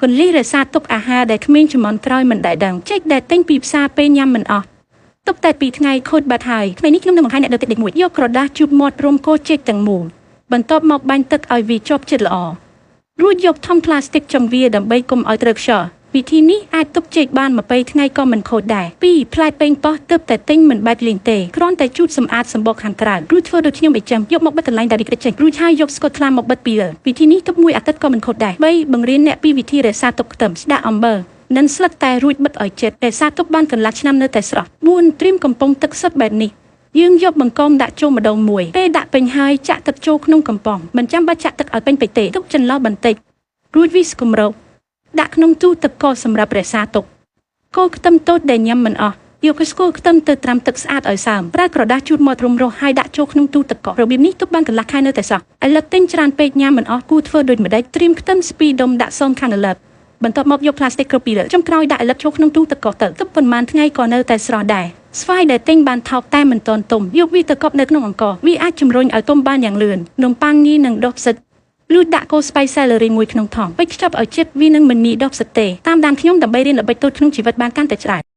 គន្លឹះរក្សាទុកអាហារដែលក្មេងជំនាន់ក្រោយមិនដែលដឹងចេកដែលទិញពីផ្សារពេលញ៉ាំមិនអស់ទុកតែពីរថ្ងៃខូចបាត់ហើយថ្ងៃនេះខ្ញុំនឹងបង្ហាញអ្នកនៅតិចមួយយកក្រដាសជូតមាត់រុំគល់ចេកទាំងមូលបន្ទាប់មកបាញ់ទឹកឲ្យវាជាប់ជិតល្អរួចយកថង់ប្លាស្ទិកចុងវាដើម្បីកុំឲ្យត្រូវខ្យល់វិធីនេះអាចទុកចេកបាន20ថ្ងៃក៏មិនខូចដែរ2ផ្លែប៉េងប៉ោះទើបតែទិញមិនបាច់លាងទេគ្រាន់តែជូតសម្អាតសម្បកខាងក្រៅរួចធ្វើដូចខ្ញុំអីចឹងយកមកបិទកន្លែងដែលវាក្រិចចេញរួចហើយយកស្កុតថ្លាមកបិទពីលើវិធីនេះទុកមួយអាទិត្យក៏មិនខូចដែរ3បង្រៀនអ្នកពីវិធីរក្សាទុកខ្ទឹមស្ដាក់អំបិលនិងស្លឹកតែរួចបិទឲ្យជិតរក្សាទុកបានកន្លះឆ្នាំនៅតែស្រស់4ត្រៀមកំប៉ុងទឹកសុទ្ធបែបនេះយើងយកបង្កងដាក់ចូលម្ដងមួយពេលដាក់ពេញហើយចាក់ទឹកចូលក្នុងកំប៉ុងមិនចាំបាច់ចាក់ទឹកឲ្យពេញពេកទេទុកចន្លោះបន្តិចរួចវាសគម្របដាក់ក្នុងទូទឹកកកសម្រាប់រក្សាទុកគល់ខ្ទឹមតូចដែលញ៉ាំមិនអស់យកស្គល់ខ្ទឹមទៅត្រាំទឹកស្អាតឲ្យសើមប្រើក្រដាសជូតមាត់រុំរស់ហើយដាក់ចូលក្នុងទូទឹកកករបៀបនេះទុកបានកន្លះខែនៅតែសោះឥឡូវទិញច្រើនពេកញ៉ាំមិនអស់គួរធ្វើដូចម្ដេចត្រៀមខ្ទឹមស្ពីដុំដាក់សងខាងលើបន្ទាប់មកយកផ្លាស្ទិកគ្រប់ពីលើចុងក្រោយដាក់ឥឡឹកចូលក្នុងទូទឹកកកទៅទុកប៉ុន្មានថ្ងៃក៏នៅតែស្រស់ដែរស្វាយដែលទិញបានថោកតែមិនទាន់ទុំយកវាទៅកប់នៅក្នុងអង្ករវាអាចជំរុញឲ្យទុំបានយ៉ាងលឿននំប៉័ងងាយនឹងដុះផ្សិតលួចដាក់គល់ស្បៃ celery មួយក្នុងថង់ពេចខ្ចប់ឲ្យជិតវានឹងមិនងាយដុះផ្សិតទេតាមដានខ្ញុំដើម្បីរៀនល្បិចតូចក្នុងជីវិតបានកាន់តែច្រើន។